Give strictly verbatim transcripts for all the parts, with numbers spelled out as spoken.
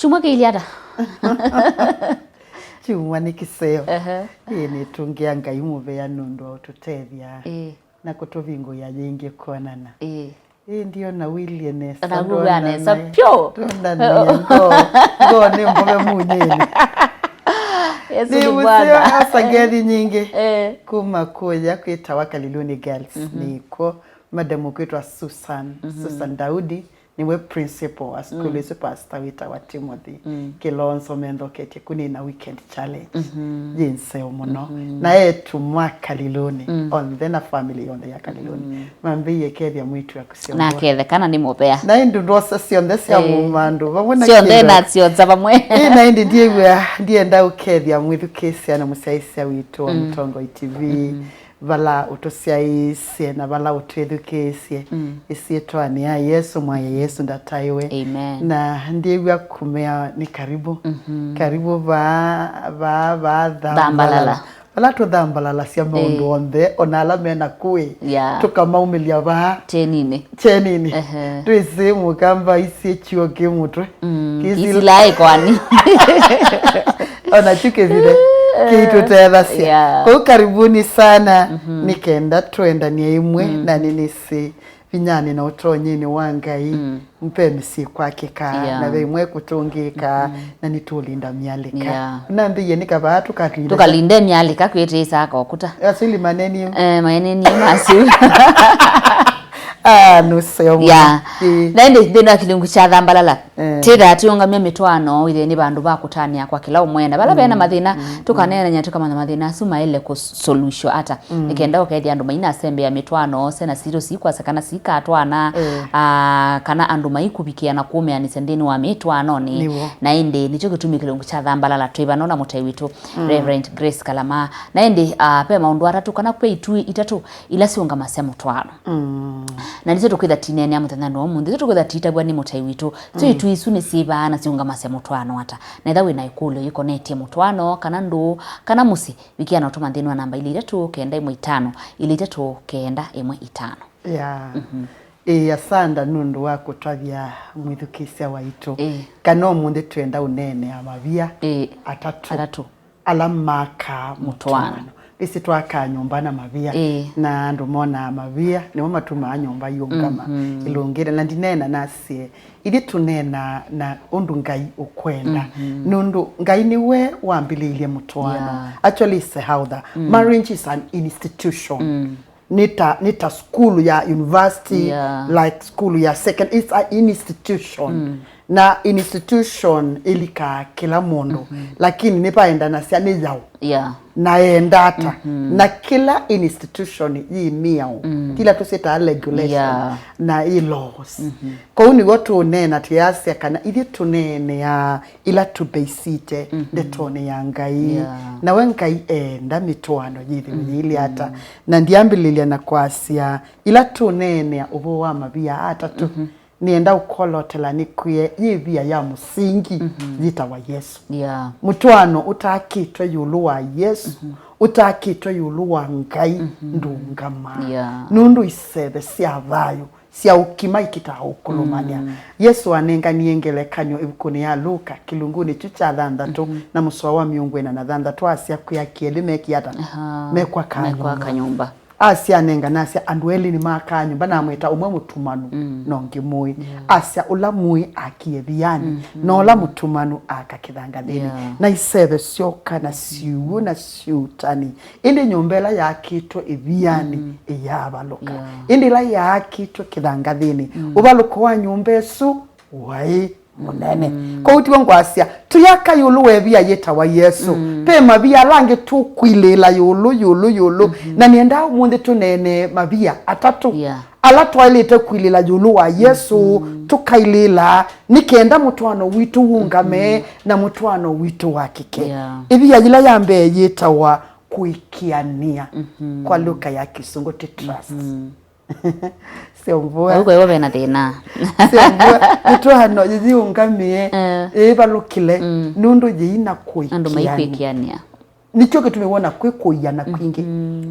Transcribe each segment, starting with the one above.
Kyumwa kĩilyĩ ata? Kyumwa nĩ kĩseo. Ehe. Ĩĩ, nĩtũngĩa Ngai mũvea nũndũ wa ũtũtethya. Ĩĩ. Na kũtũvingũĩa yĩngĩ kwonana. Ĩĩ. Ĩĩ, ndio na wĩlye nesa. Nakuwa nesa pyo. Ndonanie ngoo. Ngoo nĩ mbove munyĩnĩ. Yesu nĩ Bwana. Nĩmũseo asangethi nyingĩ. Eh. Kuma kũya kwĩtawa Kaliluni Girls. Mhm. Nĩkw'o madam ũkwĩtwa Susan. Mhm. Susan Daudi. Nĩwe principal wa sukulu ĩsu, pastor wĩtawa Timothy Kilonzo menthoketye kũnina weekend challenge yĩ nzeo mũno. Na eĩtu ma Kaliluni onthe na family yonthe ya Kaliluni mambĩĩe kethya mwĩĩtu waku. Na aketheka na nĩ mũvea. Na ĩndĩ ndwosa syonthe sya mũmandũ vamwe na syonthe na syonza vamwe. Ĩ, na ĩndĩ ndiĩw'a ndienda ũkethya mwĩthukĩĩsya na mũsyaĩĩsya witũ wa Mũtongoi T V. Vala ũtũsyaĩĩsye na vala ũtwĩthukĩĩsye. Ĩsyĩtwanĩ ya Yesũ, mwaye Yesũ ndataĩwe. Amen. Na ndyĩw'a kũmea nĩ karibu. Karibu vaa, vaa, vaa Thambalala. Thambalala. Vala tũthambalalĩsya maũndũ onthe, ona ala me naku ĩ, yeah, tũkamaumĩlya vaa kyeninĩ. Kyeninĩ. Ehe. Twĩsĩ mũkamba isĩ kyuo kĩ mũtwe. Mm, kĩsila- isilai kwani. Ona kyu kĩthithe kĩitũtethasya. Yeah. Kwoou karibuni sana. Nĩ kenda tũendanie ĩmwe na nĩnĩsĩ vinyanĩ na ũtonyinĩ wa Ngai, mpe mĩsyĩ kwakĩka, yeah, na ve imwe kũtũngĩka, na nĩtũlinda myalĩka. Yeah. Nambĩie nĩ kavaa tũkalinda. Tũkalinde myalĩka kwĩtĩĩsa kokuta. Asili manenie. Eh, manenie masu. Ah, nũseo mũno. Yeah. Ĩĩ. Na ĩndĩ nthĩnĩ wa kĩlungu kya Thambalala, eh, tĩthaa tũyũngamya mĩtwaano, wĩthĩe nĩ vandũ va kũtanĩa kwa kĩla ũmwe. Na vala vena mathĩna, tũkaneenany'a tũkamanya mathĩna asu maĩle kũ- solution ata. Nĩ kenda ũkethĩa andũ mainasembea mĩtwaano, syana sitũ sikwasya kana sikatwaana, ah, kana andũ maikũvikĩa na kũũmĩanĩsya nthĩnĩ wa mĩtwaanonĩ. Nĩw'o. Na ĩndĩ nĩkyo kĩtumi kĩlungu kya Thambalala twĩ vano na mũtai witũ, Reverend Grace Kalama. Na ĩndĩ, ah, ve maũndũ atatũ kana ve itui itatũ ila siũngamasya mũtwaano. Na nĩsyo tũkwĩtha tineenea mũthenyanĩ wa ũmũnthĩ, nĩsyo tũkwĩtha tiitavw'a nĩ mũtai witũ. Syo itui isu nĩ syĩva na siũngamasya mũtwaano ata? Na ethĩwa wĩ na ĩkũlyo yĩkonetye mũtwaano, kana ndũũ, kana mũsyĩ, vikĩa na ũtũma nthĩnĩ wa namba ilĩ itatũ kenda ĩmwe itano, ilĩ itatũ kenda ĩmwe itano. Yeah. Ĩĩ, asanda nũndũ wa kũtavya mwĩthukĩĩsya waitũ. Ĩĩ. Kana ũmũnthĩ twenda ũneenea mavia, ĩĩ, atatũ, atatũ, ala makaa mũtwaano. Mũtwaano. Nĩsĩ twakaa nyũmba na mavia. Ĩĩ. Na andũ monaa mavia, nĩmo matumaa nyũmba yũngama ĩlũngĩle. Na ndineena nasye, ithyĩ tũneenaa na ũndũ Ngai ũkwenda. Nũndũ Ngai nĩwe wambĩlĩilye mũtwaano. Yeah. Actually, it's a how the marriage is an institution. Nĩ ta, nĩ ta sukulu ya university, yeah, like sukulu ya second, it's an institution. Na institution ĩlikaa kĩla mũndũ, lakini nĩvaendanasya nĩ yaũ, yeah, na enda ata. Na kĩla institution yĩ mĩao, kĩla tũsyĩtaa regulation, yeah, na ĩ laws. Kwoou nĩw'o tũũneena twĩasya kana ithyĩ tũneeneaa ila tũbeisite ndetonĩ ya Ngai. Yeah. Nawe Ngai eenda mĩtwaano yĩthĩwe yĩilye ata. Na ndyambĩlĩlya na kwasya, ila tũneenea ũvoo wa mavia atatũ, nĩenda ũkolotela nĩkwĩe yĩ ĩvia ya mũsingi yĩtawa Yesũ. Yeah. Mũtwaano ũtakĩtwe ĩũlũ wa Yesũ, ũtakĩtwe ĩũlũ wa Ngai, ndũũngamaa. Yeah. Nũndũ iseve sya thayũ sya ũkima ikitaa ũkũlũmanĩa. Yesũ anenganie ngelekany'o ĩvukunĩ ya Luka, kĩlungunĩ kyu kya thanthatũ, na mũsoa wa mĩongo ĩna na thanthatũ, asya, kwĩ aki elĩ meki ata? Aha, mekwa kanyũmba. Asya anengana, asya, andũ elĩ nĩmakaa nyũmba, na amwĩta ũmwe mũtumanu na ũngĩ mũĩ. Yeah. Asya, ũla mũĩ akie ĩvianĩ, na ũla mũtumanu aka kĩthangathĩnĩ. Yeah. Na iseve syoka na syĩw'ũ na syũtani. Ĩndĩ nyũmba ĩla yaakĩtwe ĩvianĩ ĩyaavalũka. Yeah. Ĩndĩ ĩla yaakĩtwe kĩthangathĩnĩ, ũvalũko wa nyũmba ĩsu waĩ mũnene. Kwoou tiw'o ngwasya, tũyaka ĩũlũ wa ĩvia yĩtawa Yesũ. Ve mavia ala angĩ tũkwilĩĩla ĩũlũ, ĩũlũ, ĩũlũ. Na nĩendaa ũmũnthĩ tũneenee mavia atatũ, yeah, ala twaĩlĩte kwilĩĩla ĩũlũ wa Yesũ, tũkailĩĩla nĩ kenda mũtwaano witũ wũngame na mũtwaano witũ wakĩke. Yeah. Ĩvia yĩla ya mbee yĩtawa kũĩkĩanĩa. Kwa lũka ya Kĩsũngũ ti trust. Sio mvua. Au kwa hiyo vena thĩna. Sio mvua. Mĩtwaano yĩyĩũngamĩe, eh, ĩvalũkĩle, nũndũ yĩina kũĩkĩanĩa. Andũ maikwĩkĩanĩa. Nĩkyo kĩtumi wona kwĩ kũiana kwingĩ.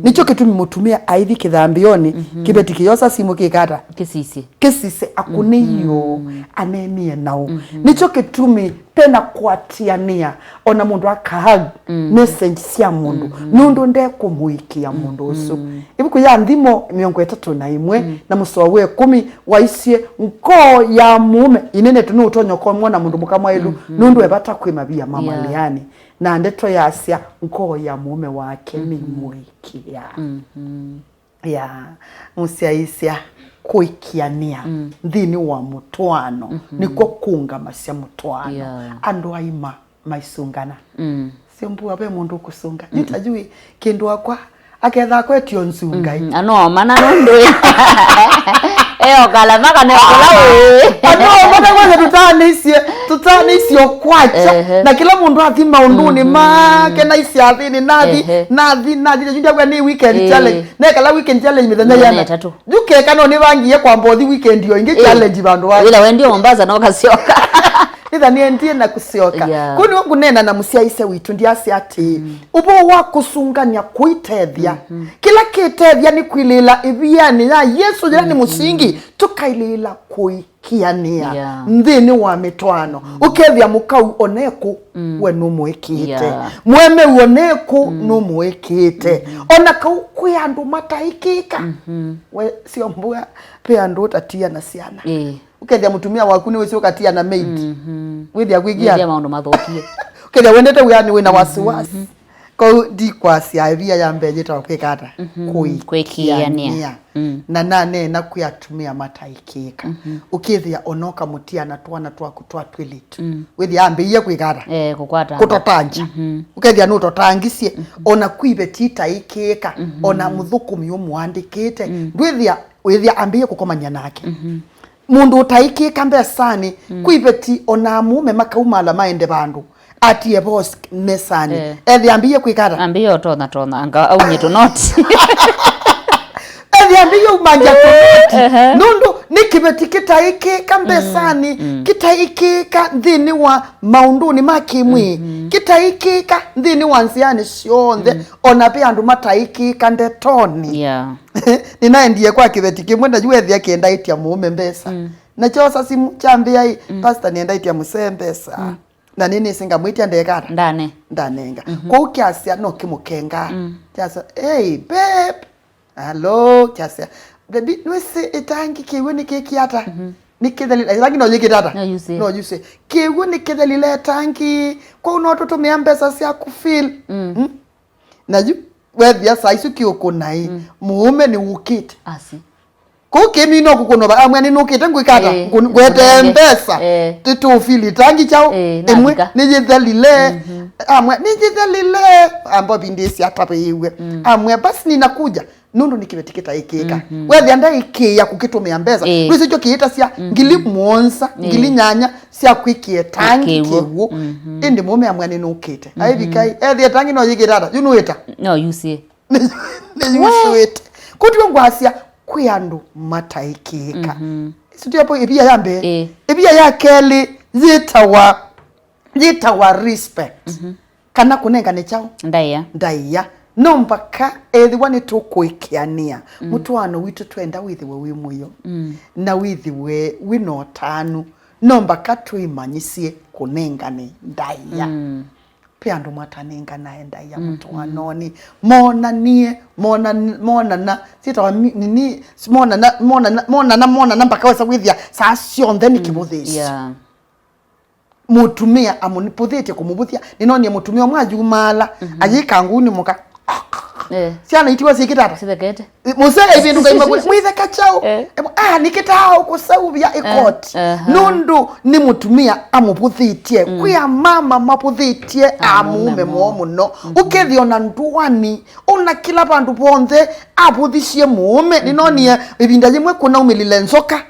Nĩkyo kĩtumi mũtumĩa aithi kĩthambĩonĩ, kĩveti kĩyosa simũ kĩkata. Kĩsisye. Kĩsisye akũnĩio, anenie nao. Nĩkyo kĩtumi ena kũatĩanĩa, ona mũndũ aka hug message sya mũndũ, nũndũ ndekũmũĩkĩĩa mũndũ ũsu. Ĩvuku ya Nthimo mĩongo ĩtatũ na ĩmwe na mũsoa wa ĩkũmi waisye, ngoo ya mũũme ĩnenetwe nĩ ũtonyi ũkomwona mũndũ mũka mwaĩlu, nũndũ e vata kwĩ mavia ma malĩanĩ. Na ndeto yasya, ngoo ya mũũme wake nĩmũĩkĩĩa. Ya mũsyaĩĩsya kũĩkĩanĩa nthĩnĩ wa mũtwaano nĩkw'o kũũngamasya mũtwaano. Andũ aima maisũngana. Sio mbua ve mũndũ ũkũsũnga. Nĩtajui kĩndũ wakwa aketha akwetio nzungai. Anoomana nũndũ eokala maka neokola wĩ. Anoomana kwanza tũtaanĩisye, tũtaanĩisye ũkwakya. Na kĩla mũndũ athi maũndũnĩ make na isyathĩnĩ, nathi, nathi, nathi, nathi, nathi, nathi, nĩ weekend challenge. Nekala weekend challenge mĩthenya yĩana ĩtatũ. Yu keka no nĩvangie kwamba ũthi weekend yo ĩngĩ challenge vandũ va. Wĩla wendio Mombasa no kasyoka. Nĩtha nĩendie na kũsyoka. Kũu nĩwe ngũneena na mũsyaĩĩsya witũ, ndiasya atĩĩ, ũvoo wa kũsũngany'a kũitethya. Kĩla kĩtethya nĩ kwilĩĩla ĩvianĩ ya Yesũ, yĩla nĩ mũsingi, tũkailĩĩla kũi kĩanĩa nthĩnĩ wa mĩtwaano. Ũkethĩa mũkau onekũ we nũmũĩkĩĩte. Mũemeu onekũ nũmũĩkĩĩte. Ona kau kwĩ andũ mataĩkĩĩka. We sio mbua, ve andũ ũtatia na syana. Ũkethĩa mũtumĩa waku nĩwĩsĩ ũkatia na maid. Wĩthĩa kwĩkia. Wĩthĩa maũndũ mathũkie. Ũkethĩa wendete wĩanĩ wĩna wasiwasi. Kwoou ndikwasya ĩvia ya mbee yĩtawa kwĩka ata? Kũĩkĩanĩa. Na naneena kwĩ atumĩa mataĩkĩĩka. Ũkĩthĩa ona ũkamũtia na twana twaku twa twĩlĩtu. Wĩthĩa ambĩie kwĩka ata? Eh, kũkwata. Kũtotangya. Ũkethĩa nũtotangisye, ona kwĩ iveti itaĩkĩĩka, ona mũthũkũmi ũmũandĩkĩte. Ndwĩthĩa, wĩthĩa ambĩie kũkomany'a nake. Mũndũ ũtaĩkĩĩka mbesanĩ, kwĩ iveti ona amũũme makaumala maende vandũ. Atie boss mesanĩ. Eh. Ethĩa ambĩie kwĩka ata? Ambĩie ũtonya tonya, anga aumye tũnoti. Ethĩa ambĩie umangya tũnoti. Nũndũ nĩ kĩveti kĩtaĩkĩĩka mbesanĩ, kĩtaĩkĩĩka nthĩnĩ wa maũndũnĩ ma kĩmwĩĩ, kĩtaĩkĩĩka nthĩnĩ wa nzĩanĩ syonthe, ona ve andũ mataĩkĩĩka ndetonĩ. Yeah. Nĩnaendie kwa kĩveti kĩmwe, na yu ethĩa kĩendaĩtya mũũme mbesa. Na kyosa simu, kyambĩa ĩ, "Pastor, nĩendaĩtya mũsee mbesa." Na nĩnĩsĩ ngamwĩtya ndekata? Ndane. Ndanenga. Kwoou kyasya no kĩmũkengaa. Kyasya, "Hey, babe." "Hello," kyasya. "Baby, nĩwĩsĩ ĩtangi kĩw'ũ nĩkĩkie ata? Nĩkĩthelile." Ĩtangi no yĩkĩte ata? No use. No use. "Kĩw'ũ nĩkĩthelile ĩtangi. Kwoou no tũtũmĩa mbesa syaku fill." Na yu, wethĩa saa isu kĩũkũna ĩ, mũũme nĩwũkĩte. Asi. Kũu kĩmina ũkũkũnova, amwĩa, "Nĩnũkĩte ngwĩka ata? Eh, ngwetee mbesa. Eh. Tũtũfili tangi kyaũ? Eh, ĩmwe navika. Nĩyĩthelile." Amwĩa, "Nĩyĩthelile." Amba vindĩsya atavĩĩw'e. Amwĩa, "Basi ninakuja." Nũndũ nĩ kĩveti kĩtaĩkĩĩka. Wethĩa ndaĩkĩĩa kũkĩtũmĩa mbesa. Eh. Wĩsĩ kyo kĩyĩtasya ngili mũonza, ngili nyanya sya kwĩkĩa tangi kĩw'ũ. Ĩndĩ mũũme amwĩa, "Nĩnũkĩte." Aivikai, ethĩa tangi no yĩkĩte ata? Yu nũĩta. No yusie. Nĩyusũĩte. Kũtiwe ngwasya, kwĩ andũ mataĩkĩĩka. Isu tiapo ĩvia ya mbee. Ĩĩ. Ĩvia ya kelĩ yĩtawa, yĩtawa respect. Kana kũnengane kyaũ? Ndaĩa. Ndaĩa. No mbaka ethĩwa nĩtũkũĩkĩanĩa mũtwaano witũ, twenda wĩthĩwe wĩ mũyo, na wĩthĩwe wĩna ũtanu, no mbaka twĩmanyĩsye kũnengane ndaĩa. Ve andũ matanenganae ndaĩa mũtwaanonĩ. Monanie, monan-, monana, syĩtawa mi-, nini, monana, monana, monana, monana, mpaka wesa kwĩthĩa saa syonthe nĩ kĩvũthĩĩsyo. Yeah. Mũtumĩa amũvũthĩtye kũmũvũthya. Nĩnonie mũtumĩa ũmwe ayumaala, ayĩka nguu nĩ mũka. Eh. Syana itiwa syĩkĩte ata? Sithekete. Mũsee aivĩndũka imagũlya, "Mwĩtheka kyaũ?" Eh. Emwe, "Ah, nĩkĩtaa ũkũseũvya ĩkoti." Aha. Nũndũ nĩ mũtumĩa amũvũthĩtye. Kwĩ amama mavũthĩtye amũũme moo mũno. Ũkethĩa ona ndũanĩ, ona kĩla vandũ vonthe avũthisye mũũme. Nĩnonie ĩvinda yĩmwe kũnaumĩlile nzoka.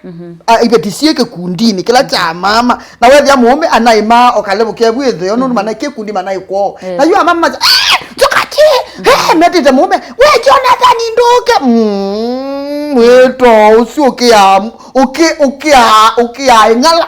A, iveti syĩ kĩkundinĩ kĩla kya amama. Na wethĩa mũũme anaĩmaa o kalevũ kevu ĩtheo, nũndũ manaĩ kĩkundi manaĩ kwoo. Eh. Na yu amama, "Ah, nzoka kĩ! Eh, metĩte mũũme, we Jonathan ndũke!" Mm, mwĩto ũsu ũkĩa, ũkĩ-, ũkĩa, ũkĩa ĩng'ala.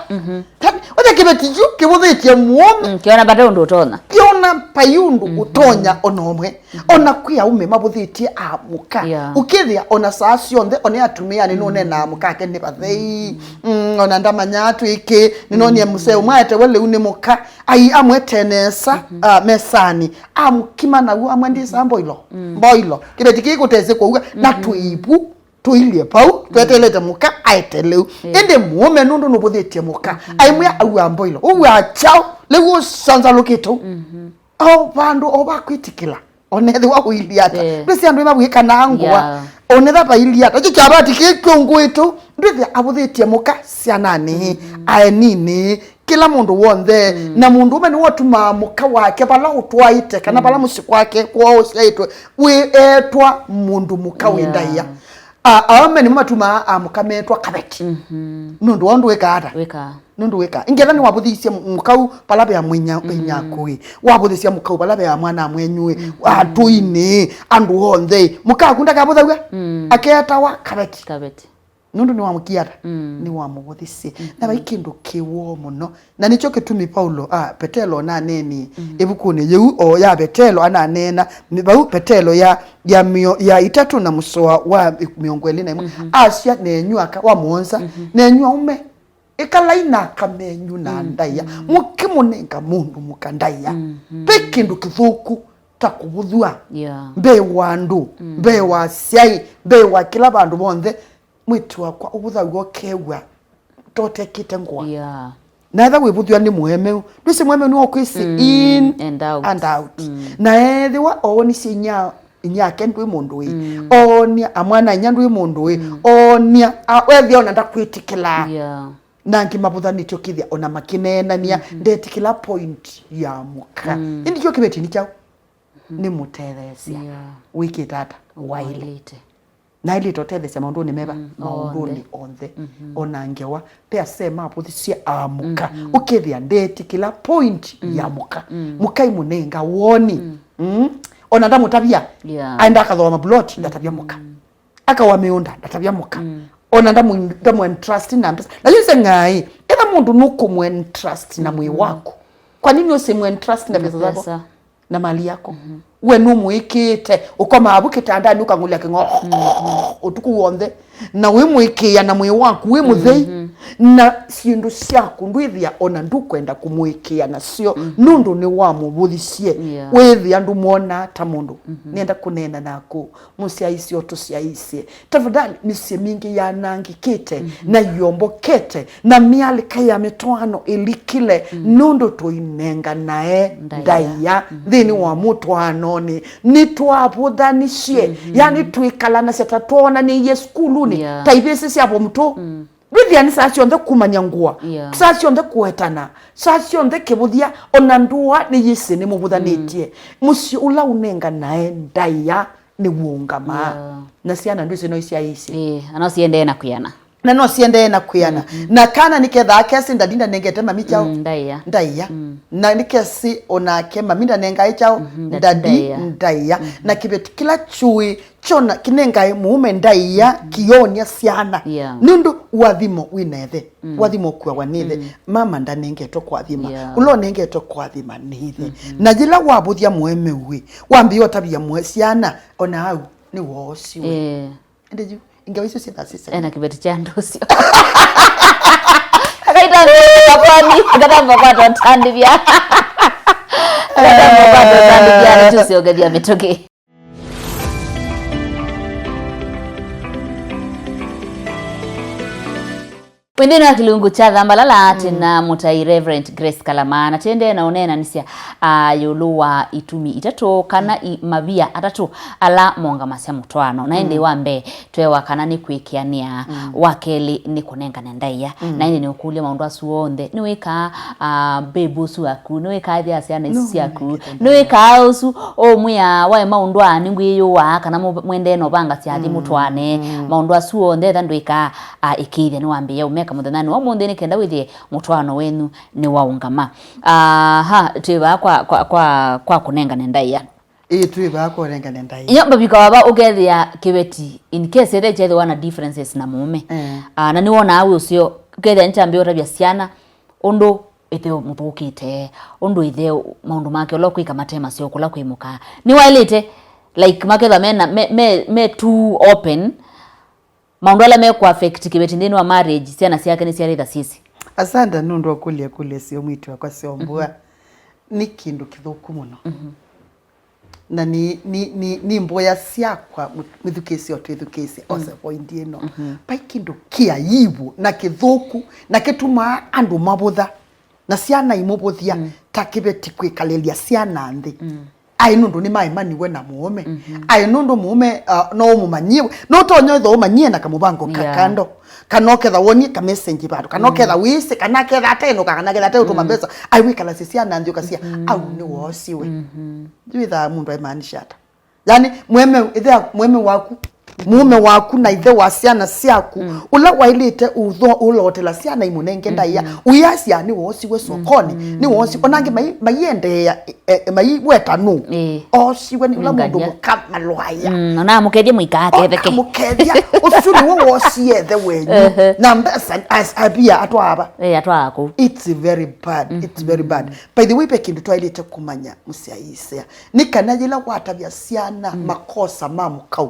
Tani, oja kĩveti yu kĩvũthĩtye mũũme. Mm, kĩona vate ũndũ ũtonya. Kĩona vai ũndũ ũtonya ona ũmwe. Ona kwĩ aũme mavũthĩtye amũka. Yeah. Ũkĩthĩa ona saa syonthe, ona atumĩa nĩ nũnenaa mũkake nĩ vathei. Mm. Ona ndamanyaa twĩkĩ, nĩnonie mũsee ũmwe aetewe lĩu nĩ mũka. Ai, amwetee nesa, ah, mesanĩ. Amũkima naw'o, amwe ndĩsaa mboilo. Mboilo. Kĩveti kĩĩ kũtesĩ kũua, na twĩivu, tũilye vau, twetelete mũka, aete lĩu. Ĩndĩ mũũme nũndũ nũvũthĩtye mũka. Aimwĩa aua mboilo. Ũua kyaũ, lĩu ũsanzalũkĩte ũu. O vandũ, o va kwĩtĩkĩla. Onethĩwa ũilyĩ ata. Eh. Ndwĩsĩ andũ ĩmavwĩkanaa ngũa. Yeah. Onetha vailyĩ ata. Kyo kyavati kĩĩ kyũngũĩte ũu. Ndwĩthĩa avũthĩtye mũka syananĩ, aeninĩ, kĩla mũndũ w'onthe. Na mũndũũme nĩwe ũtumaa mũka wake vala ũtwaĩte, kana vala mũsyĩ kwake kwoo ũsyaĩtwe, wĩetwa mũndũ mũka wĩ ndaĩa. Yeah. A-, aũme nĩmo matumaa amũka metwa kaveti. Nũndũ woo ndwĩkaa ata? Wĩkaa. Nũndũ wĩkaa. Ngetha nĩwavũthisye mũ-, mũkau vala vea mwĩnya-, mwĩnyakũĩ. Wavũthĩsya mũkau vala vea mwana mwenyũĩ. Atũinĩ, andũ onthe. Mũkaku ndakavũthaw'a? Aketawa kaveti. Kaveti. Nũndũ nĩwamũkia ata? Nĩwamũvũthisye. Na vai kĩndũ kĩ woo mũno. Na nĩkyo kĩtumi Paulo, a, Petelo ananeenie ĩvukunĩ yĩu o ya Petelo ananeena, vau Petelo ya, ya mĩo-, ya itatũ na mũsoa wa mĩongo ĩlĩ na ĩmwe, asya, nenyu aka, wa mũonza, nenyu aũme, ĩkalai na aka menyu na ndaĩa, mũkĩmũnenga mũndũ mũka ndaĩa. Ve kĩndũ kĩthũku ta kũvũthw'a, yeah, mbee wa andũ, mbee wa asyai, mbee wa kĩla vandũ vonthe. Mwĩĩtu wakwa, ũvũthaw'a ũkew'a totekĩte ngũa. Yeah. Na etha wĩvũthw'a nĩ mũemeu, ndwĩsĩ mũemeu nĩwe ũkwĩsĩ in and out. And out. Na ethĩwa oonisye inya, inyake ndwĩ mũndũ ĩ, oonia amwana inya ndwĩ mũndũ ĩ, oonia, a-, wethĩa ona ndakwĩtĩkĩlaa. Yeah. Na angĩ mavũthanĩtye ũkĩthĩa ona makĩneenania, ndetĩkĩla point ya mũka. Ĩndĩ kyo kĩveti nĩ kyaũ? Nĩ mũtetheesya. Yeah. Wĩkĩte ata? Waĩle. Waĩlĩte. Naĩlĩte ũtetheesya maũndũnĩ meva? Maũndũnĩ onthe. Ona ngewa, ve asee mavũthisye amũka. Ũkethĩa ndetĩkĩla point ya mũka. Mũka imũnenga woni. Mm. Ona ndamũtavya. Yeah. Aenda akathooa mabuloti, ndatavya mũka. Akawa mĩũnda, ndatavya mũka. Ona ndamu-, ndamu entrust na mbesa. Na yu nse ng'ai, etha mũndũ nũkũmũ entrust na mwĩĩ waku. Kwa nini ũsimũentrust na mbesa zako? Na mali yako. We nũmũĩkĩĩte, ũkomaa vu kĩtandanĩ ũkang'ũlya kĩng'oo ũtukũ w'onthe, na wĩmũĩkĩĩa na mwĩĩ waku wĩ mũthei, na syĩndũ syaku ndwĩthĩa ona ndũkwenda kũmũĩkĩĩa nasyo, nũndũ nĩwamũvũthisye. Yeah. Wĩthĩa ndũmwonaa ta mũndũ. Nĩenda kũneena naku, mũsyaĩĩsye ũtũsyaĩĩsye. Tafadhali, mĩsyĩ mingĩ yanangĩkĩte, na ĩombokete, na mĩalĩka ya mĩtwaano ĩlikile, nũndũ tũinenganae ndaĩa nthĩnĩ wa mũtwaanonĩ. Nĩtwavũthanisye, yani twĩkalanasya ta twoonanĩie sukulunĩ, yeah, ta ivĩsĩ sya form two. Ndwĩthĩa nĩ saa syonthe kumany'a ngũa, yeah, saa syonthe kũetana, saa syonthe kĩvũthya, ona ndũa nĩyĩsĩ nĩmũvũthanĩtye. Mũsyĩ ũla ũnenganae ndaĩa nĩwũũngamaa. Yeah. Na syana ndwĩsĩ no isyaĩĩsye. Ĩĩ, na no siendee na kwĩana. Na no siendee na kwĩana. Na kana nĩkethaa kesi ndadi ndanengete mami kyaũ? Mm, ndaĩa. Ndaĩa. Na nĩkesi onake mami ndanengae kyaũ? Ndadi ndaĩa. Ndaĩa. Na kĩveti kĩla kyũĩ kyona kĩnengae mũũme ndaĩa kĩyonia syana. Yeah. Nũndũ ũathimo wĩna ĩthe. Ũathimo ũkuawa nĩ ĩthe. Mama ndanengetwe kũathima. Yeah. Ũla ũnengetwe kũathima nĩ ĩthe. Na yĩla wavũthya mũemeu ĩ, wambĩĩa ũtavya mũe syana, ona au nĩ woosiwe. Eh. Ĩndĩ yu, ingewa icio syĩthaa sisene. Ena kĩveti kya ndũsyo. Akaitambia kaponi, akatamba kwata ũtandĩvya. Akatamba kwata ũtandĩvya, nĩtũsyongethya mĩtũkĩ. Wĩ nthĩnĩ wa kĩlungu kya Thambalala, twĩ na mũtai Reverend Grace Kalama, na tũendee na ũneenanĩsya, ah, ĩũlũ wa itumi itatũ kana i-, mavia atatũ ala mongamasya mũtwaano. Na ĩndĩ wa mbee, tweewa kana nĩ kwĩkĩanĩa, wa kelĩ nĩ kũnengane ndaĩa. Na ĩndĩ nĩũkũlya maũndũ asu onthe, nĩwĩkaa, ah, babe ũsu waku, nĩwĩkaa ĩthĩa syana isu syaku, nĩwĩkaa ũsu ũmwĩa waĩ maũndũ aa nĩngwĩyũaa, kana mũ-, mwendee na ũvanga syathi mũtwaane, maũndũ asu onthe etha ndwĩkaa, a, ĩkĩĩthya nĩwambĩĩa ũmeka mũthenyanĩ wa ũmũnthĩ nĩ kenda wĩthĩe mũtwaano wenyu nĩwaũngama. Aha, twĩ vaa kwa, kwa, kwa, kwa kũnengane ndaĩa. Ĩĩ, twĩ vaa kwa kũnengane ndaĩa. Ĩyo mavika vava ũkethĩa kĩveti, in case ethĩa kyethĩwa na differences na mũũme. Eh. Ah, na nĩwonaa wĩ ũseo, ũkethĩa nĩkyambĩĩa ũtavya syana ũndũ ĩthe mũthũkĩte, ũndũ ĩthe maũndũ make ũla ũkwĩka mate maseo kũla kwĩ mũka. Nĩwaĩlĩte, like, makethwa mena, me, me, me too open, Maũndũ ala mekũ affect kĩveti nthĩnĩ wa marriage, syana syake nĩsyalĩtha syĩsĩ? Asante nũndũ wa kũlya kũlya syo mwĩĩtu wakwa syombua. Nĩ kĩndũ kĩthũku mũno. Na nĩ, nĩ, nĩ, nĩ mboya syakwa mũ- mwĩthukĩĩsya o twĩthukĩĩsya ose point ĩno. Vai kĩndũ kĩ aibu na kĩthũku na kĩtumaa andũ mavũtha na syana imũvũthya ta kĩveti kwĩkalĩlya syana nthĩ. Aĩ nũndũ nĩmaemaniwe na mũũme. Aĩ nũndũ mũũme uh, no ũmũmanyie we. No ũtonya ĩtho ũmanyie na kamũvango ka Yeah. kando. Kana ũketha wonie ka message vandũ. Kana ũketha wĩsĩ, kana aketha atenũka, kana aketha ateũtũma mbesa. Aĩ wĩkalasya syana nthĩ ũkasya, au nĩwoosiwe. Wĩthaa mũndũ aimaanisha ata? Yani, mũũme, ĩthe, mũũme waku, mũũme waku na ithe wa syana syaku, ũla waĩlĩte ũtho ũlotela syana imũnenge ndaĩa, ũyasya nĩwoosiwe sokoni, nĩwoosi, onangĩ mai- maiendeea, e- e- maiweta nũ? Ĩĩ. Oosiwe nĩ ũla mũndũ Nĩngania. mũka malwaya. Mm, ona amũkethie mũikaketheke. Mũkethia ũsu nĩwe woosie ethe wenyu. Ehe. Na mbesa as- apia atwaava. Eh, atwaa kũu. It's very bad. It's very bad. By the way, ve kĩndũ twaĩlĩte kũmanya mũsyaĩĩsya. Nĩ kana yĩla watavya syana makosa ma mũkau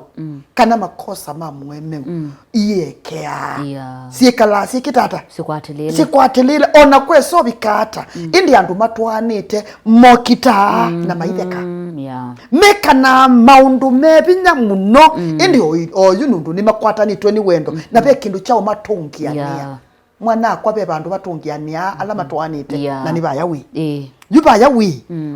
kana makosa ma mũemeu, iyekeaa. Yeah. Syĩkalaa syĩkĩte ata? Sikwatĩlĩle. Sikwatĩlĩle. O na kwesovika ata, ĩndĩ andũ matwaanĩte mokitaa na maitheka. Mm, yeah. Mekanaa maũndũ me vinya mũno, ĩndĩ o- oyu nũndũ nĩmakwatanĩtwe nĩ wendo na ve kĩndũ kyaũmatũngĩanĩa. Yeah. Mwana-akwa ve vandũ vatũngĩanĩaa ala matwaanĩte Yeah. na nĩ vaya wĩ. Ĩĩ. Yu vaya wĩ,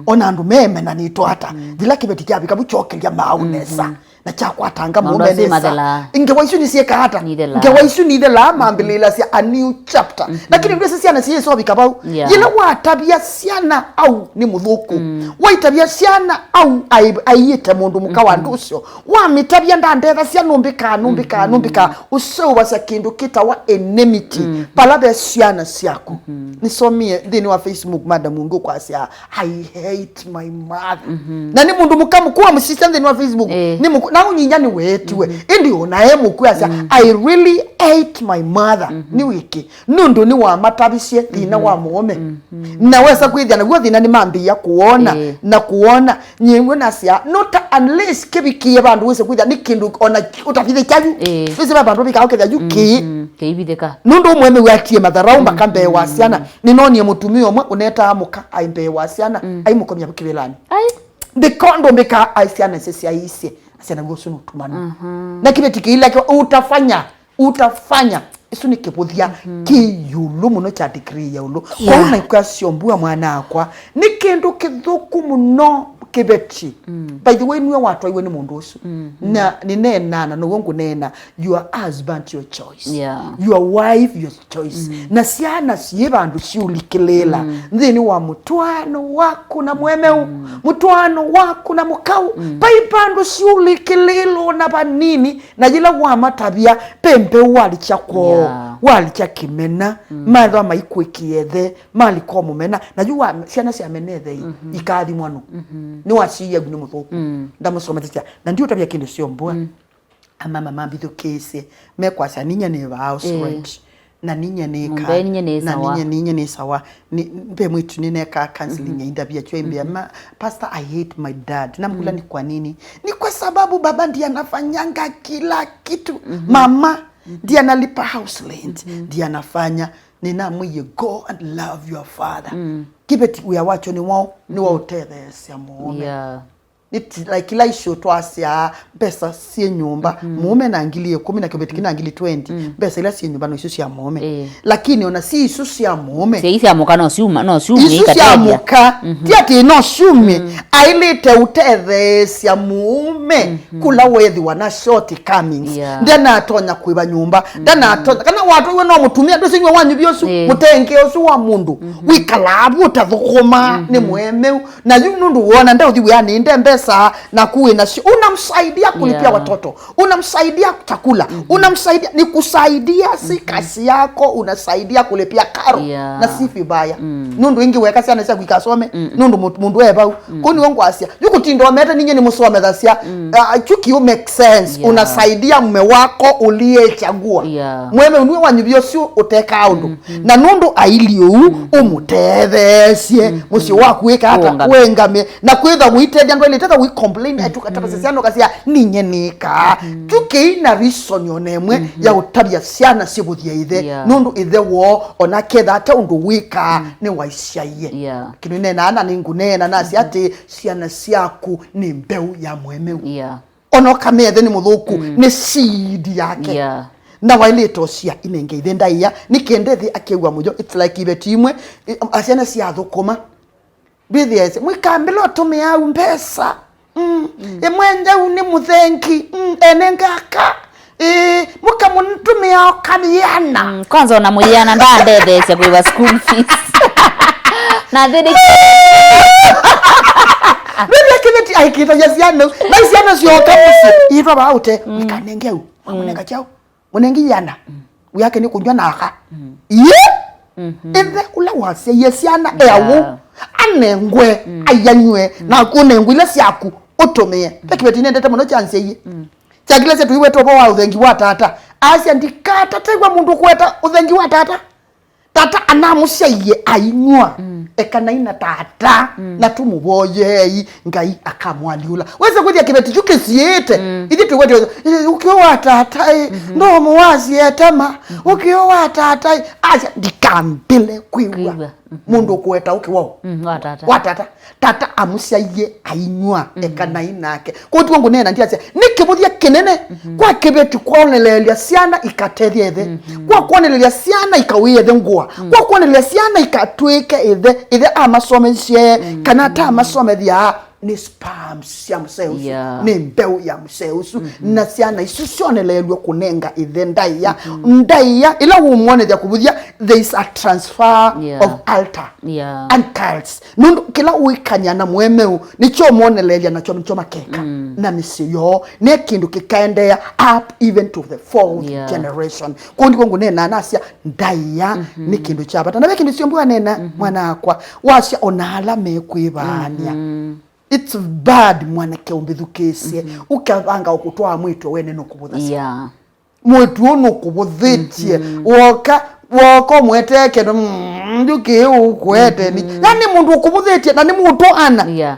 ona andũ meemenanĩtwe ata, yĩla kĩveti kyavika vu kyokelya maaũ nesa na kyakwatanga Maũndũ mũũme asu nesa. Mathelaa. Ngewa isu nĩsyĩkaa ata? Nithelaa. Ngewa isu nithelaa mambĩlĩĩlasya a new chapter. Lakini ndwĩsĩ syana syĩsovika vau. Yeah. Yĩla watavya syana au nĩ mũthũku. Waitavya syana au ai- aiĩte mũndũ mũka wa ndũsyo. Wamĩtavya ndandethasya nũmbĩkaa, nũmbĩkaa, nũmbĩkaa. Ũseũvasya kĩndũ kĩtawa enmity vala ve syana syaku. Nĩsomie nthĩnĩ wa Facebook madam ũngĩ ũkwasya, "I hate my mother." Na nĩ mũndũ mũka mũkũa mũsisya nthĩnĩ wa Facebook. Eh. Nĩ mũkũ- na ũnyinya nĩweetiwe. Ĩndĩ ona e mũkwasya, "I really hate my mother." Nĩ wĩkĩ? Nũndũ nĩwamatavisye thĩna wa mũũme. Na wesa kwĩthĩa naw'o thĩna nĩmambĩĩa kũwona Ĩĩ. na kũwona. Nyie w'o nasya, not unless kĩvikĩe vandũ wĩse kwĩthĩa nĩ kĩndũ ona ũtavithĩkya yu. Ĩĩ. Wĩse ve vandũ vĩkaa ũkethĩa yu kĩĩ. Mm, kĩivithĩka. Nũndũ ũmwe nĩwatie matharau mpaka mbee wa syana. Nĩnonie mũtumĩa ũmwe ũnetaa mũka aĩ mbee wa syana, aimũkomya kĩvĩlanĩ. Ai. Ndĩkondũ mbĩkaa aĩ syana ise syaisye. Asya naw'o ũsu nũtumanu. Na kĩveti kĩilakĩwa, utafanya utafanya. Isu nĩ kĩvũthya kĩ ĩũlũ mũno kya degree ya ĩũlũ. Yeah. Kwoou naikwa syombua mwana-akwa nĩ kĩndũ kĩthũku mũno kĩveti. By the way, nue watwaiwe nĩ mũndũ ũsu. Na nĩneenaa na now'o ngũneena, your husband your choice. Yeah. Your wife your choice. Na syana syĩ vandũ siũlikĩlĩĩla nthĩnĩ wa mũtwaano waku na mũemeu, mũtwaano waku na mũkau. Vai vandũ siũlikĩlĩĩlwa na vanini. Na yĩla wamatavya, ve mbeũ walikya kwoo, yeah, walikya kĩmena, mm, methwa maikwĩkĩe ĩthe, malika o mũmena. Na yu wa, syana syamena ĩthe ĩ, mm-hmm, ikaathimwa nũ? Mm-hmm. Nĩwasiie agu nĩ mũthũku. Mm. Ndamũsomethesya. Na ndiũtavya kĩndũ syombua. Mm. Amama mambithũkĩĩsye, mekwasya ninyie nĩ vaa house rent. Eh. Na ninyie nĩ Ng'ombe kaa, ninyie nĩ na sawa. Ninyie, ninyie nĩ sawa. Ni, mbe mwĩtu nĩnekaa counseling, mhm, ya indavia chwa imbia, mhm, ma, "Pastor, I hate my dad." Namkula, mhm, "Ni kwa nini?" "Ni kwa sababu baba ndiye anafanyanga kila kitu." Mhm. "Mama, mhm, ndiye analipa house rent, mhm, ndiye anafanya." Ninamwĩie, "Go and love your father." Mm. Kĩveti wĩa wakyo nĩ wao, nĩ wa, mhm, ũtetheesya mũũme. Yeah. Nĩ ti, like, ila icio twasyaa mbesa syĩ nyũmba, mhm, mũũme na ngili ĩkũmi na kĩveti kĩna ngili twenty, mm, mbesa ila syĩ nyũmba no icio sya mũũme. Ĩĩ. Lakini ona si icio sya mũũme. Syai sya mũka no syuma, no syumie. Icio sya ikatethya mũka, mhm, ti atĩ no syumie, mm, ailĩte ũtetheesya mũũme, mhm, kula wethĩwa na shortcomings. Yeah. Ndanatonya kwĩva nyũmba, mhm, ndanatonya, kana watwaiwe no mũtumia, ndũsinywa wanyuvia ũsu, ĩĩ, mũtenge ũsu wa mũndũ, mhm, wĩkalaa vu ũtathũkũma, mhm, nĩ mũemeu. Na yu nũndũ wona nde ũthi wĩanĩ, nde mbesa, na kuĩ nasyo, unamsaidia kulipia, yeah, watoto, unamsaidia chakula, mhm, unamsaidia, ni kusaidia, si, mhm, kazi yako, unasaidia kulipia karo, yeah, na si vibaya. Mm. Nũndũ ĩngĩ weka syana syaku ikasome, mm, nũndũ mũ-, mũndũ e vau. Mm. Kũu nĩw'o ngwasya, yu kũtinda omete ninye nĩmũsomethasya, mm, ah, chuki, you make sense, yeah, unasaidia mume wako uliyechagua. Yeah. Mweme unue wanyuvia ũsu ũtekaa ũndũ. Mm. Na nũndũ aili ũu, mm, ũmũtetheesye, mm, mũsyĩ waku wĩka ata? Ũũngamye. Wĩngamye. Na kwĩthwa mũitethya ndwaĩlĩte Eka wĩ complain, mm, atu katavasya syana ũkasya, "Ninye nĩkaa." Mm. Tukĩi na reason ona ĩmwe, mm-hmm, ya ũtavya syana syĩvũthya ĩthe, yeah, nũndũ ĩthe woo ona ketha ate ũndũ wĩkaa, mm, nĩwaisyaie. Yeah. Kĩndũ neenaa na nĩngũneena nasya, mm-hmm, atĩ syana syaku nĩ mbeũ ya mũemeu. Yeah. Ona ũkamea ĩthe nĩ mũthũku, mm, nĩ seed yake. Yeah. Na waĩlĩte ũsya inenge ĩthe ndaĩa, nĩ kenda ĩthe akew'a mũyo. It's like iveti imwe, i-, asyana syathũkũma. Ndwĩthĩaĩsye, mwĩkambĩla ũtũmĩaa mbesa. Mm. Mm. Ĩmwe njaũ nĩ mũthengi. Mm. Enenga aka. Ĩĩ, mũkamũtũmĩaa ũkamĩana. Mm. Kwanza ona mũyĩana ndandetheesya kũĩva school fees. Na thĩnĩ ndwĩthĩa kĩveti aikĩtay'a syana. Na syana syoka mũsyĩ. Ĩtwa vaa ũte. Mm. Mwĩkanenge au. Mm. Mwamũnenga kyaũ? Mũnengi yana. Mm. Wĩake nĩ kũnyw'a na aka. Mm. Ĩĩ? Mm-hmm. Ĩthe ũla wasyaie syana, yeah, eaũ, anengwe, mm, aianywe, mm, na kũnengwa ila syaku ũtũmĩe. Mm. Ve kĩveti nendete mũno kyansyaie. Mm. Kyakilesya tũiweta ũvoo wa ũthengi wa tata. Asya, ndikatategwa mũndũ kũweta ũthengi wa tata. Tata anamũsyaie ainywa, mm, ekanai na tata, mm, na tũmũvoyei, Ngai akamwaliũla. Wese kwĩthĩa kĩveti kyu kĩsiĩĩte, mm, ithyĩ twĩwetyo, "Ĩ, ũkĩo wa tata, ĩ, mm-hmm, ndomo wasietema, mm-hmm, ũkĩo wa tata, ĩ." Asya, ndikambĩle kwĩw'a, kwĩw'a, mm-hmm, mũndũ ũkũweta ũkĩ wao. Mm, wa tata. Wa tata. Tata amũsyaie ainywa, mm, ekanai nake. Kwoou tiwe ngũneena ndyasya, nĩ kĩvũthya kĩnene, mm-hmm, kwa kĩveti kwoneleelya syana ikatethya ĩthe, mm-hmm, kwa kwoneleelya syana ikawĩa ĩthe ngũa, mm, kwa kwoneleelya syana ikatw'ĩke ĩthe, ĩthe amasomesye, mm, kana atamasomethya, nĩ sperms sya mũseo ũsu, yeah, nĩ mbeũ ya mũseo ũsu, mm-hmm, na syana isu syoneleelw'e kũnenga ĩthe ndaĩa. Mm-hmm. Ndaĩa, ĩla ũmwonethya kũvũthya, there is a transfer, yeah, of altar, yeah, and cults. Nũndũ kĩla ũĩkany'a na mũemeu nĩkyo ũmoneleelya nakyo nĩkyo makeka, mm, na mĩsyĩ yoo, ne kĩndũ kĩkaendeea up even to the fourth, yeah, generation. Kwoou nĩkw'o ngũneenaa nasya ndaĩa, mm-hmm, nĩ kĩndũ kya vata. Na ve kĩndũ syombũ wanena, mm-hmm, mwana wakwa, wasya ona ala mekwĩvaany'a. Mm-hmm. It's bad, mwanake ũmbĩthukĩĩsye, mm-hmm, ũkavanga ũkũtwaa mwĩĩtu wene nũkũvũthasya. Yeah. Mwĩĩtu ũũ nũkũvũthĩtye. Mhm. Woka, woka ũmwetee kĩndũ, mm, ndyũkĩĩ ũkũete nĩ. Mhm. Yani mũndũ ũkũvũthĩtye, na nĩ mũtũ ana. Yeah.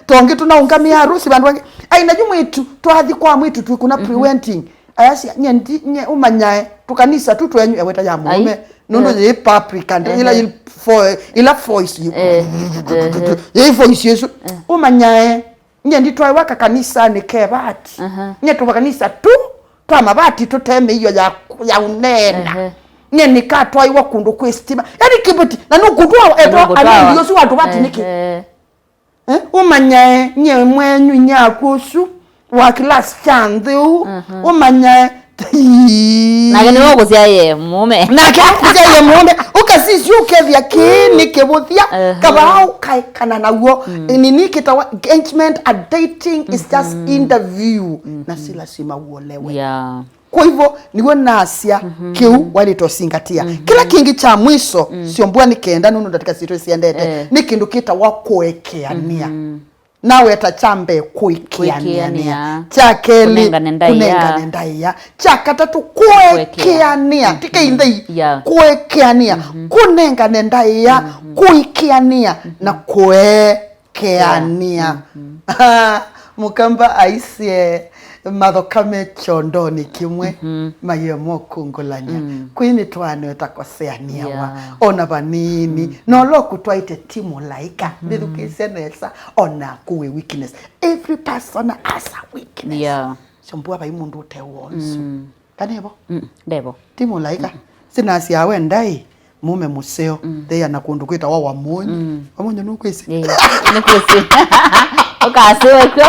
Tongi tũnaũngamĩa harusi vandũ vangĩ. Ai, na yu mwĩĩtu, twathi kwa mwĩĩtu twĩkũna, mhm, pre-wedding. Ayasya, nye ndi, nye ũmanyae, tũkanisa tu twenyu, eweta ya mũũme. Ai. Nũndũ, eh, yĩ paprika, nde, ila, ehe, yĩ fo-, ila voice yĩ. Eh, ehe. Yĩ voice ĩsu. Eh. Ũmanyae. Nye nditwaĩwa kakanisanĩ ke vati. Aha. Nye tũkanisa tu twa mavati tũte mĩio ya, ya ũneena. Ehe. Nye nĩkatwaĩwa kũndũ kwĩ sitima. Yani kĩveti, na nũkũtwawa, etwa, nũkũtwawa, anini ũsu wa tũvati nĩkĩ? Ehe. Eh? Ũmanyae, nye mwenyu nyaku ũsu wa kĩlasi kya nthĩ ũu. Aha. Ũmanyae, Nake nĩwe ũkũsyaĩe mũũme. Nake nĩwe ũkũsyaĩe mũũme. Ũkasisya ũkethĩa kĩĩ nĩ kĩvũthya, ehe, kavaa ũkaekana naw'o. Mm. Nini kĩtawa engagement and dating is just, mhm, interview. Mhm. Na si lasima uolewe. Yeah. Kwa hivyo, nĩw'o nasya, mhm, kĩu waĩlĩte ũsingatia. Mhm. Kĩla kĩngĩ kya mwiso, mm, syombua nĩ kenda nũndũ ndatĩka sitũ siendete, eh, nĩ kĩndũ kĩtawa kũekeanĩa. Mhm. Naweta kya mbee kũĩkĩanĩa. Kũĩkĩanĩa. Kya kelĩ, kũnengane ndaĩa. Kũnengane ndaĩa. Kya katatũ, kũekeanĩa. Kũekea-, ti kĩinthei. Yeah. Kũekeanĩa. Mhm. Kũnengane ndaĩa, mhm, kũĩkĩanĩa, mhm, na kũekeanĩa. Yeah. Mhm. Mũkamba aisye, mathokame kyondonĩ kĩmwe, mhm, mayemo kũngũlany'a. Mm. Kwĩ mĩtwaano ĩtakoseanĩawa, yeah, ona vanini. Mm. Na ũla ũkũtwaĩte ti mũlaĩka. Mm. Mbĩthukĩĩsye nesa, onaku wĩ weakness. Every person has a weakness. Yeah. Syombua vai mũndũ ũte wonzu. Mm. Kana evo? Mm, ndevo. Ti mũlaĩka. Mm. Sinasya we ndaĩ, mũme mũseo, mm, theana kũndũ kwĩtawa Wamonyi. Mm. Wamonyi nũkwĩsĩ? Ĩĩ, nĩkwĩsĩ. Ũkasĩwe kw'o.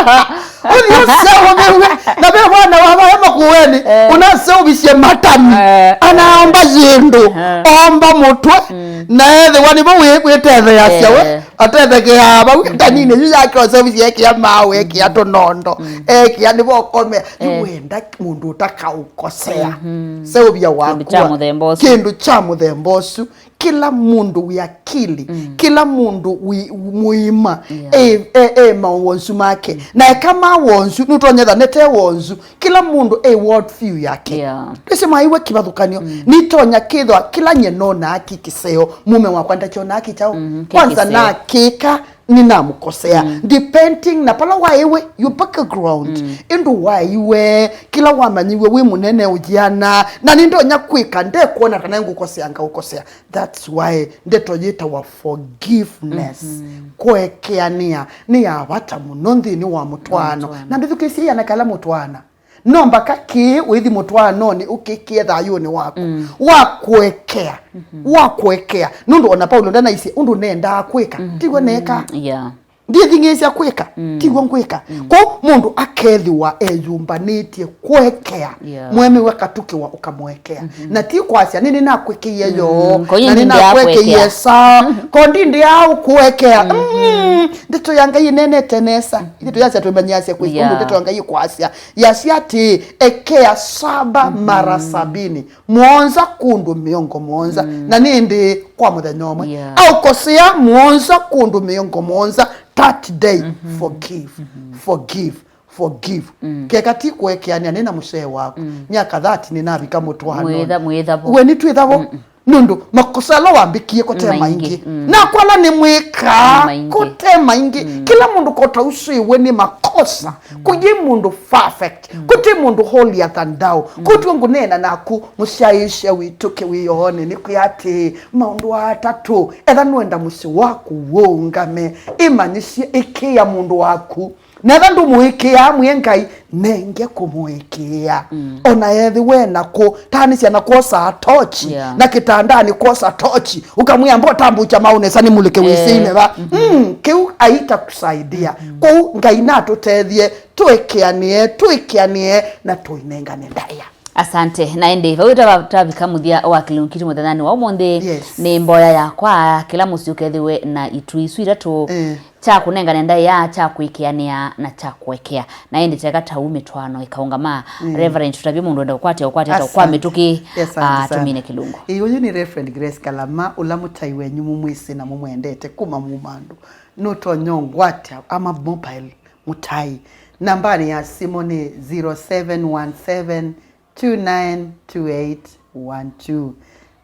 Ũthi ũseũvĩw'e, na ve vana wa vaya Makueni, eh, ũnaseũvisye matami. Eh. Anaomba yĩndũ, eh, omba mũtwe, mm, na ethĩwa nĩvo wĩ-, wĩtetheeasya we, eh, atethekeaa vau, mm-hmm, ndanini yu yake ũseũvisye ekĩa maaũ, ekĩa, mm-hmm, tũnondo, mm-hmm, ekĩa nĩvo ũkomea. Yu, eh, wenda mũndũ ũtakaũkosea. Mm-hmm. Seũvya wakwa. Kĩndũ kya mũthemba ũsu. Kĩndũ kya mũthemba ũsu. Kĩla mũndũ wĩ akili, mm, kĩla mũndũ wĩ mũima, yeah, e, e, e mawonzu make. Mm. Na eka ma wonzu, nũtonyetha nete wonzu. Kĩla mũndũ e world view yake. Yeah. Ndwĩsĩ mwaiwe kĩvathũkanyo. Mm. Nitonya kĩthwa kĩla nye nonaa kĩ kĩseo, mũme wakwa ndakyonaa kĩ kyaũ. Mm, kĩ kwanza kĩseo. Nakĩka Nĩnamũkosea. Mm. Depending na pala waĩwe, your background. Mm. Ĩndũ waĩwe, kĩla wamanyiwe wĩ mũnene ũyĩana, na nĩndonya kwĩka, ndekwona kana ngũkosea, ngaũkosea. That's why ndeto yĩtawa forgiveness. Mm-hmm. Kũekeanĩa nĩ ya vata mũno nthĩnĩ wa mũtwaano. Mũtwaano. Na mbĩthukĩĩsye ĩana kala mũtwaana. No mbaka kĩĩ wĩthi mũtwaanonĩ ũkĩkĩe thayũnĩ waku. Mm. Wa kũekea. Mm-hmm. Wa kũekea. Nũndũ ona Paulo ndanaisye ũndũ nendaa kwĩka. Mm-hmm. Tigwo neeka. Yeah. Ndiĩthing'ĩĩsya kwĩka. Mm. Tigwo ngwĩka. Mm. Kwoou mũndũ akethĩwa eyũmbanĩtye kũekea. Yeah. Mwemĩwe katũkĩwa ũkamũekea. Mm-hmm. Na ti kwasya, "Nĩ nĩnakwĩkĩie yo, mm, ko na nĩnakwĩkĩie sa, ko ndindĩaa ũkũekea." Mm-hmm. Mm. Ndeto ya Ngai ĩneenete nesa. Mm-hmm. Ithe tũyasya twĩmanyĩasya kwĩsĩ ũndũ, yeah, ndeto ya Ngai ĩkwasya. Yasya atĩĩ, "Ekea saba, mm-hmm, mara sabini, mũonza kũndũ mĩongo mũonza, mm, na nĩ ĩndĩ kwa mũthenya ũmwe." Yeah. Aũkosea mũonza kũndũ mĩongo mũonza, that day, mm-hmm, forgive, mm-hmm, forgive, forgive. Mm. Keka ti kũekeanĩa nĩ na mũsee waku. Mm. Myaka thirty nĩnavika mũtwaano. Mwĩtha-, mwĩthavo. We nĩtwĩthavo. Mm-mm. Nũndũ makosa ala wambĩkie kote maingĩ. Maingĩ. Mm. Nakwa ala nĩmwĩkaa, maingĩ, kote maingĩ. Mm. Kĩla mũndũ kota ũsũĩwe nĩ makosa. Mm. Kũyĩ mũndũ perfect. Mm. Kũtĩ mũndũ holier than thou. Mm. Kũtw'o ngũneena naku, mũsyaĩĩsya witũ kĩwĩoonĩ, nĩkwĩa atĩĩ, maũndũ atatũ, etha nũenda mũsyĩ waku wũũngame, ĩmanyĩsye, ĩkĩĩa mũndũ waku. Na etha ndũmũĩkĩĩa, mwĩe Ngai, nenge kũmũĩkĩĩa. Mm. Ona ethĩwe nakũ, tanĩsya na kwosaa tochi, yeah, na kĩtandanĩ kwosa tochi, ũkamwĩa, "Mbo tambũkya maũnesa nĩmũlĩke wĩsĩinĩ va." Eh. Mm-hmm. Mm, kĩu aitakusaidia. Mm-hmm. Kwoou Ngai natũtethye, tũĩkĩanĩe, tũĩkĩanĩe, na tũinengane ndaĩa. Asante. Na ĩndĩ, vau tava-, tavika mũthya wa kĩlungu kitũ mũthenyanĩ wa ũmũnthĩ, yes, nĩ mboya yakwa, kĩla mũsyĩ ũkethĩwe na itui isu itatũ, eh, kya kũnengane ndaĩa, kya kũĩkĩanĩa, na kya kũekea. Na ĩndĩ teka ta u mĩtwaano ĩkaũngama. Mm. Reverend, tũtavye mũndũ wenda kũkwatya, ũkwatya ta kwa mĩtũkĩ, asante, ah, sana. Tũmine kĩlungu. Ĩ, ũyũ nĩ Reverend Grace Kalama, ũla mũtai wenyu mũmwĩsĩ na mũmwendete kuma mumandũ. Nũtonya ũngwatya ama mobile mũtai. Nambanĩ ya simũ nĩ zero seven one seven two nine two eight one two.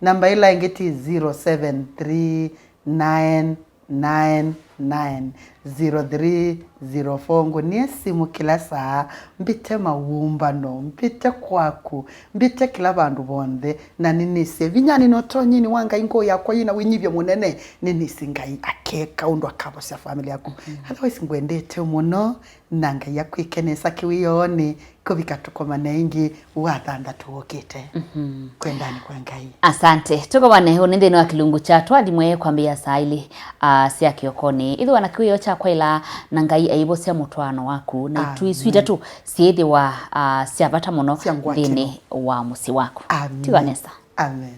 Namba ĩla ĩngĩ ti zero seven three nine nine nine zero three zero four. Ngũnie simũ kĩla saa, mbĩte mawũmbano, mbĩte kwaku, mbĩte kĩla vandũ vonthe, na nĩnĩsĩ vinyanĩ na ũtonyinĩ wa Ngai, ngoo yakwa yĩna wĩnyivyo mũnene, nĩnĩsĩ Ngai akeka ũndũ akavosya famĩlĩ yaku. Mm. Otherwise, ngwendete mũno, na Ngai akwĩke nesa kĩwĩoonĩ kũvika tũkomane ĩngĩ wa thanthatũ wũkĩte. Mhm. Kwendanĩ kwa Ngai. Asante. Tũkomane ũnĩ nthĩnĩ wa kĩlungu kya twathimwe kwambĩĩa saa ilĩ, ah, sya kĩokonĩ. Ĩthĩwa na kĩwĩoo kya kwaĩla na Ngai aivosya mũtwaano waku, na itui isu itatũ syĩthĩwa, ah, sya vata mũno nthĩnĩ wa mũsyĩ waku. Amen. Tiwa nesa. Amen.